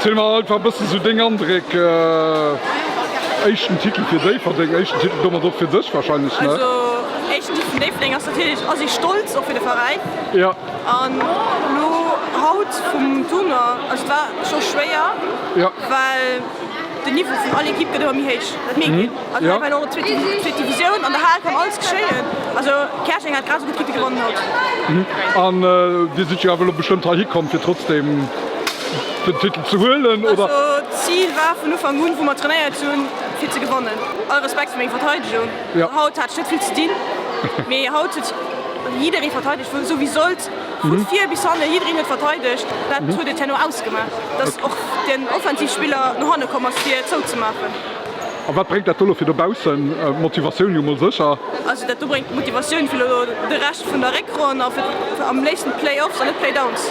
Ziel mer einfach e bëssen sou deng Andréck, éischten Titel fir Déifferdeng, éischten Titel domat och fir dech wahrscheinlech, ne? Also éischten Titel vun Déifferdeng ass natierlech, ass ee stolz och fir de Veräin. Jo. An lo haut vum Tournoi, also et war scho schwéier, well den Niveau vun all Ekipp gëtt ëmmer méi héich, dat mierkt een. Also hei war elo zweet Divisioun, an der Hal kann alles geschéien. Also Käerjeng hat grad esou gutt kinnte gewannen haut. An Dir sidd jo awer elo bestëmmt heihi komm fir trotzdem den Titel ze huelen, oder? Also d'Zil war vun Ufank un, wou mer trainéiert hunn, fir ze gewannen. All Respekt fir meng Verteidegung, haut hat ech net vill ze dinn, mee haut huet jidderee verteidegt esou wéi sollt, vu vir bis hanne, jiddereen huet verteidegt. Dat huet et herno ausgemaach, dass och den Offensivspiller no hanne komm ass fir zouzemaachen. A wat bréngt dat do elo fir dobaussen? Motivatioun jo mol sécher. Also dat do bréngt Motivatioun fir elo de Rescht vun der Réckronn a fir am léifsten d'Play-offs an net d'Play-downs.